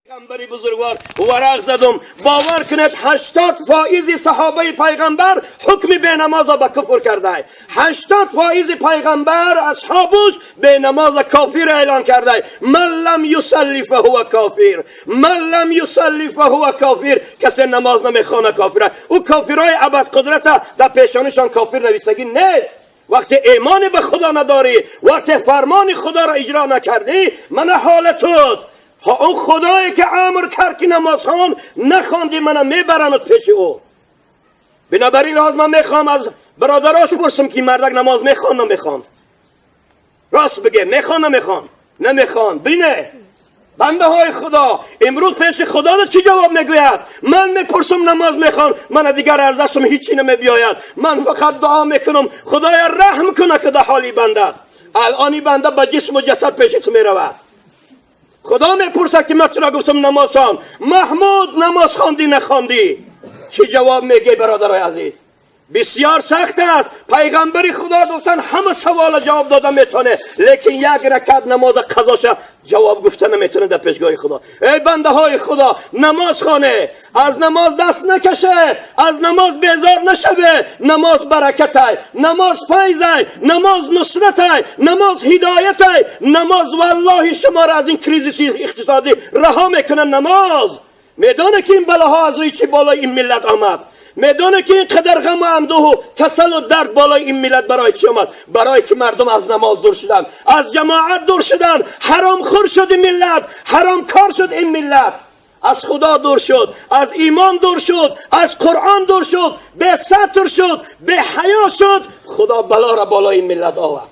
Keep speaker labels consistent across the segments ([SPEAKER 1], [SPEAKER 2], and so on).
[SPEAKER 1] Пайғамбари бузургвор варақ задум. Бовар кунед, 80 фоизи саҳобаи пайғамбар ҳукми бенамоза ба куфр кардай. 80 фоизи пайғамбар асҳобуш бенамоза кофир эълон кардай. من لم يصل فهو كافر، من لم يصل فهو كافر. Касе намоз намехона, кофир. Ӯ кофирҳои абадқудрата дар пешонишон кофир нависагӣ нест. Вақте имоне ба худо надорӣ, вақте фармони худоро иҷро накардӣ, мана ҳолатут. Он худое ки амр кард, ки намозхон, нахондӣ, мана мебаранад пеши ӯ. Бинобар ин лиҳоз ман мехоҳам аз бародарош пурсам, ки мардак намоз мехон, намехонд? Рост бигӯ, мехон, намехон? Намехон. Бине, бандаҳои худо, имрӯз пеши худо чӣ ҷавоб мегӯяд? Ман мепурсам, намоз мехон? Мана, дигар аз дастам ҳичи намебиёяд. Ман фақат дуо мекунам, худоя, раҳм куна, ки да ҳоли банда. Алони банда ба ҷисму ҷасад пеши ту меравад. Худо мепурсад, ки ман чаро гуфтам намоз хон? Маҳмуд, намоз хондӣ, нахондӣ? Чӣ ҷавоб мегӯй, бародарои азиз? Бисёр сахт аст. Пайғамбари худо гуфтан, ҳама савола ҷавоб дода метавоне, лекин як ракат намоза қазоша ҷавоб гуфта наметавоне дар пешгоҳи худо. Эй бандаҳои худо, намоз хоне, аз намоз даст накаше, аз намоз безор нашаве. Намоз баракатай, намоз файзай, намоз нусратай, намоз ҳидоятай. Намоз, валлоҳи, шуморо аз ин кризиси иқтисодӣ раҳо мекунад. Намоз медоне, ки ин балоҳо аз рӯи чӣ болои ин миллат омад. Медоне, ки ин қадар ғаму андӯҳу касалу дард болои ин миллат барои чӣ омад? Барое ки мардум аз намоз дур шуданд, аз ҷамоат дур шуданд. Ҳаромхӯр шуд ин миллат, ҳаромкор шуд ин миллат, аз худо дур шуд, аз имон дур шуд, аз қуръон дур шуд, бесатр шуд, беҳаё шуд. Худо балоро болои ин миллат овард.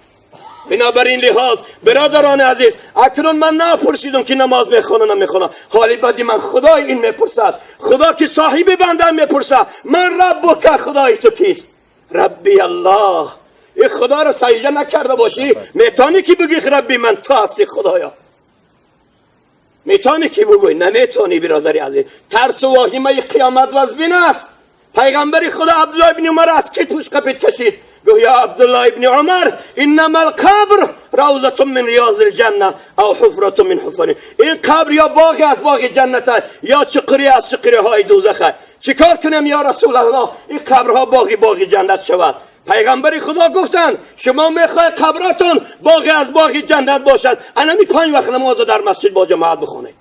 [SPEAKER 1] Бинобар ин лиҳоз, бародарони азиз, акнун ман напурсидам, ки намоз мехона, намехона. Ҳоли баъди ман худои ин мепурсад. Худо, ки соҳиби банда, мепурсад: من ربك؟ Худои ту кист? ربي الله. Ин худоро саҷда накарда бошӣ, метавонӣ, ки бигӯӣ, рабби ман ту ҳастӣ, худоё? Метавонӣ, ки бигӯӣ? Наметавонӣ, бародари азиз. Тарсу воҳимаи қиёмат вазбин аст. Пайғамбари худо Абдулло ибни Умар аз китфуш қапид, кашид, гуфт: «Я Абдулло ибни Умар, إنما القبر روضة من رياض الجنة أو حفرة من حفر». Ин қабр ё боғе аз боғи ҷаннат аст, ё чуқуре аз чуқуриҳои дӯзах аст. Чӣ кор кунем, ё расулаллоҳ, ин қабрҳо боғи ҷаннат шавад? Пайғамбари худо гуфтанд: шумо мехоҳед қабратон боғе аз боғи ҷаннат бошад, анами панҷ вақт намоза дар масҷид бо ҷамоат бихонед.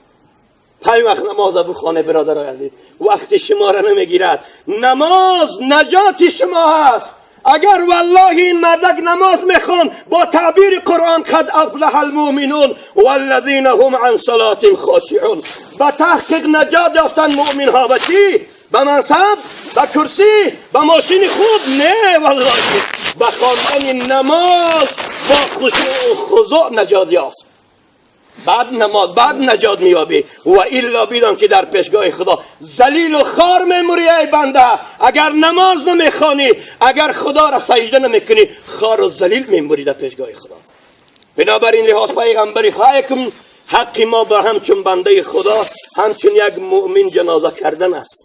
[SPEAKER 1] Панҷ вақт намоза бихоне, бародарои азиз. Вақти шуморо намегирад. Намоз наҷоти шумо ҳаст. Агар, валлоҳи, ин мардак намоз мехон, бо таъбири қуръон قد أفلح المؤمنون والذين هم عن صلاتهم خاشعون. Ба таҳқиқ наҷот ёфтанд муъминҳо. Ба чӣ? Ба мансаб, ба курсӣ, ба мошини хуб? Не, валлоҳи, ба хондани намоз бо хушӯъу хузӯъ наҷот ёфт. Баъд намоз, баъд наҷот меёбӣ. Ва илло бидон, ки дар пешгоҳи худо залилу хор мемурӣ. Эй банда, агар намоз намехонӣ, агар худоро саҷда намекунӣ, хору залил мемурӣ дар пешгоҳи худо. Бинобар ин лиҳоз, пайғамбари ҳайкум, ҳаққи мо ба ҳамчун бандаи худо, ҳамчун як муъмин ҷаноза кардан аст,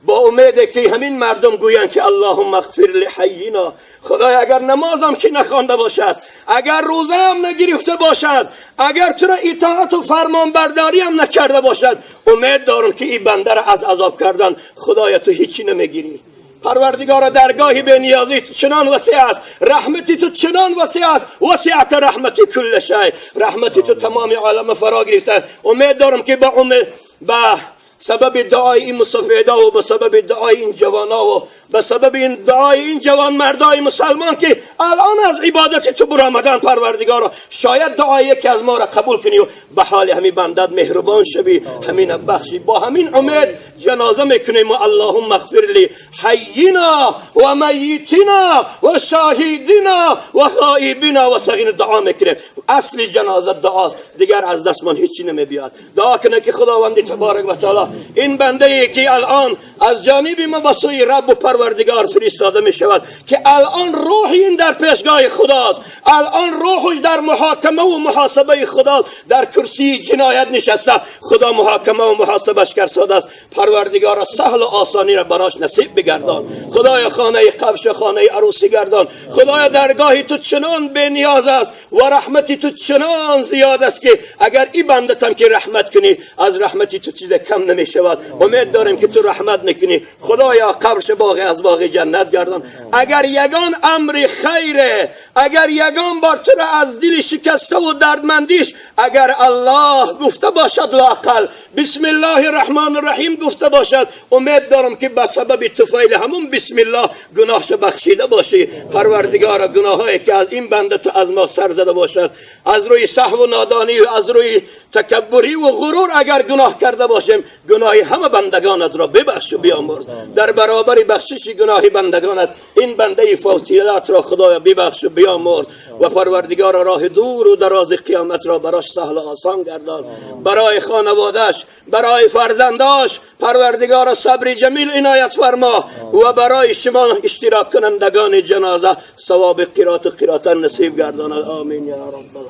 [SPEAKER 1] бо умеде, ки ҳамин мардум гӯянд, ки اللهم اغفر لحينا. Худоя, агар намозам ки нахонда бошад, агар рӯзаам нагирифта бошад, агар туро итоату фармонбардориам накарда бошад, умед дорам, ки ин бандаро аз азоб кардан, худоя, ту ҳичи намегирӣ. Парвардигора, даргоҳи бениёзӣ чунон васеъ аст, раҳмати ту чунон васеъ аст. وسعت رحمتي كل شيء. Раҳмати ту тамоми олама фаро гирифта. Умед дорам, ки ба умед, ба сабаби дуои ин мусафида ва ба сабаби дуои ин ҷавона ва ба сабаби ин дуои ин ҷавонмардои мусалмон, ки алон аз ибодати ту буромадан, парвардигоро, шояд дуои яке аз моро қабул кунӣ ва ба ҳоли ҳамин бандат меҳрубон шавӣ, ҳамина бахшӣ. Бо ҳамин умед ҷаноза мекунем ва اللهم اغفر لحينا وميتنا وشاهدنا وغائبنا وصغيرنا. Дуо мекунем. Асли ҷаноза дуост, дигар аз дастмон ҳечи намебиёд. Дуо кунед, ки худованди таборак ва таоло این بنده ای که الان از جانب ما به سوی رب و پروردگار فرستاده می شود که الان روح این در پیشگاه خداست، الان روحش در محاکمه و محاسبه خداست، در کرسی جنایت نشسته، خدا محاکمه و محاسبش کرده است. پروردگار سهل و آسانی را براش نصیب بگردان. خدای خانه قبش خانه عروسی گردان. خدای درگاه تو چنان به نیاز است و رحمت تو چنان زیاد است که اگر ای بنده تم که رحمت کنی از رحمتی تو چیز کم نمی شود. امید داریم که تو رحمت نکنی. خدایا قبرش باغ از باغ جنت گردان. اگر یگان امر خیره، اگر یگان بار تو را از دل شکسته و دردمندیش اگر الله گفته باشد، لااقل بسم الله الرحمن الرحیم گفته باشد، امید دارم که به سبب طفیل همون بسم الله گناهش بخشیده باشی. پروردگار گناهایی که از این بنده تو از ما سر زده باشد، از روی سهو و نادانی و از روی تکبری و غرور اگر گناه کرده باشیم، گناه همه بندگانت را ببخش و بیامرز. در برابر بخشش گناه بندگانت این بنده فوتیلات را خدایا ببخش و بیامرز و پروردگار راه دور و دراز قیامت را براش سهل و آسان گردان. برای خانوادهش، برای فرزنداش پروردگار صبر جمیل عنایت فرما و برای شما اشتراک کنندگان جنازه ثواب قرات و قرات نصیب گرداند. آمین یا رب.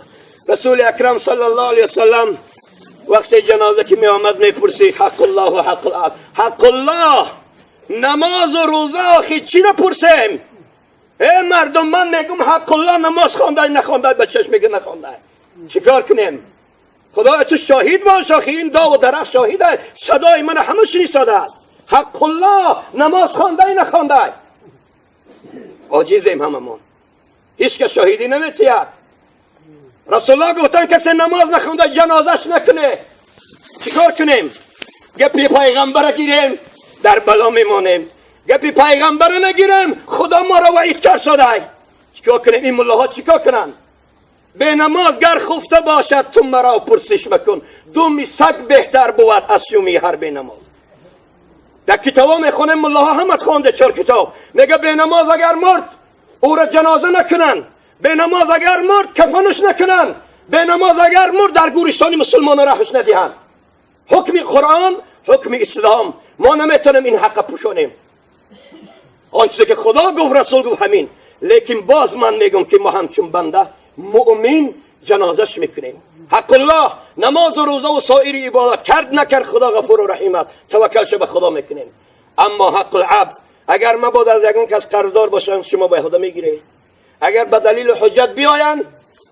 [SPEAKER 1] رسول اکرم صلی الله علیه وسلم وقتی جنازه که می آمد می پرسید حق الله و حق العبد. حق الله نماز و روزه آخی چی را پرسیم؟ ای مردم، من میگم حق الله نماز خوانده نخوانده، بچهش میگه نخوانده، چیکار کنیم؟ خدا تو شاهد باش، آخی این دا و درخت شاهد، صدای من همه شنیده است. حق الله نماز خوانده نخوانده، عاجزیم هممون، هیچ که شاهدی نمیتید. رسول الله گفتن کسی نماز نخونده جنازش نکنه. چیکار کنیم؟ گپی پیغمبر گیریم در بلا میمانیم، گپی پیغمبر نگیریم خدا ما را وعید کرد شده. چیکار کنیم؟ این ملاها چیکار کنن؟ به نماز گر خفته باشد تو مرا پرسش مکن، دومی سگ بهتر بود از شومی هر به نماز. در کتابا میخونیم ملاها هم از خوانده چهار کتاب، میگه به نماز اگر مرد او را جنازه نکنن، به نماز اگر مرد کفنش نکنن، به نماز اگر مرد در گورستان مسلمان راهش ندهند. حکم قرآن، حکم اسلام، ما نمیتونیم این حق پوشونیم. آن چیزی که خدا گفت رسول گفت همین. لیکن باز من میگم که ما همچون بنده مؤمن جنازش میکنیم. حق الله نماز و روزه و سایر عبادت کرد نکرد خدا غفور و رحیم است، توکلش به خدا میکنیم. اما حق العبد اگر مباد از یگان کس قرضدار باشن شما به خدا میگیره، اگر به دلیل حجت بیاین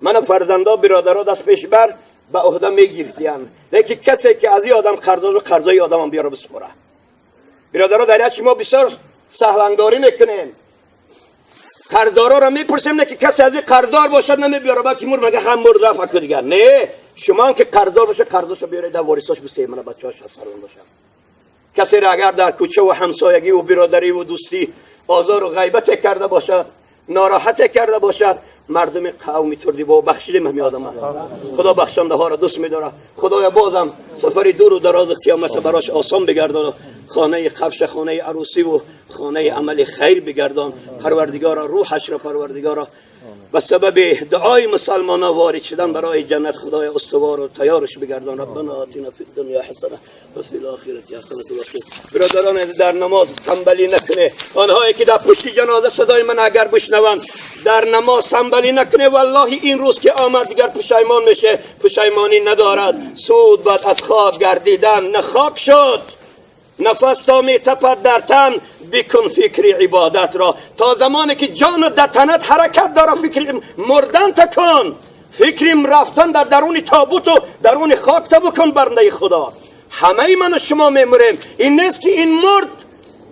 [SPEAKER 1] من فرزندا برادرها دست پیش بر به عهده میگیرتیم. لیکن کسی که از این آدم قرضدار قرضای آدم هم بیاره بسپره. برادرها در یک ما بسیار سهلنگاری میکنیم، قرضدارا را میپرسیم نه که کسی از این قرضدار باشد نمیبیاره، بلکه مر مگه هم مرد رفع دیگر. نه، شما هم که قرضدار باشه قرضاشو بیاره در وارثاش بسته، من بچه‌هاش سرون باشم. کسی را اگر در کوچه و همسایگی و برادری و دوستی آزار و غیبت کرده باشد، ناراحت کرده باشد، مردم قومی تردی با بخشیدیم همین آدم. خدا بخشنده ها را دوست می‌داره. خدایا بازم سفری دور و دراز قیامت براش آسان بگردان، خانه قفش خانه عروسی و خانه عمل خیر بگردان. پروردگارا روحش را پروردگارا به سبب دعای مسلمان ها وارد شدن برای جنت خدای استوار و تیارش بگردان. ربنا آتنا فی الدنیا حسنه و فی الاخرة حسنه و قنا. برادران در نماز تنبلی نکنه. آنهایی که در پشت جنازه صدای من اگر بشنوند در نماز تنبلی نکنه، والله این روز که آمد دیگر پشیمان میشه، پشیمانی ندارد. سود بعد از خاک گردیدن نه خاک شد، نفس تا می تپد در تن بکن فکر عبادت را. تا زمانی که جان در تنت حرکت داره فکر مردن تکن، فکر رفتن در درون تابوت و درون خاک تا بکن. برنده خدا همه من و شما میمریم. این نیست که این مرد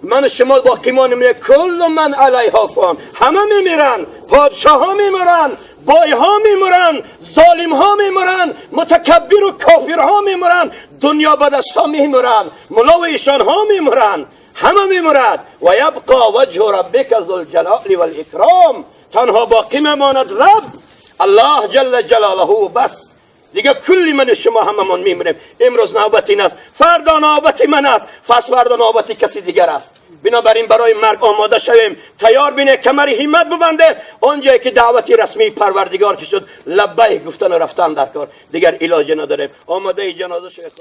[SPEAKER 1] من و شما باقی مانیم. کل من علیها فان، همه میمیرن، پادشاه ها میمرن، بای ها میمرن، ظالم ها میمرن، متکبر و کافر ها میمرن، دنیا به دست ها میمرن، ملا و ایشان ها میمرن، همه میمرد. و یبقا وجه ربک ذو الجلال والاکرام، تنها باقی میماند رب الله جل جلاله بس. دیگه کلی من شما هممون میمریم. امروز نوبت این است، فردا نوبت من است، پس فردا نوبت کسی دیگر است. بنابراین برای مرگ آماده شویم، تیار بینه، کمر همت ببنده. آنجایی که دعوت رسمی پروردگار که شد لبیک گفتن و رفتن در کار، دیگر علاج نداریم. آماده جنازه شویم.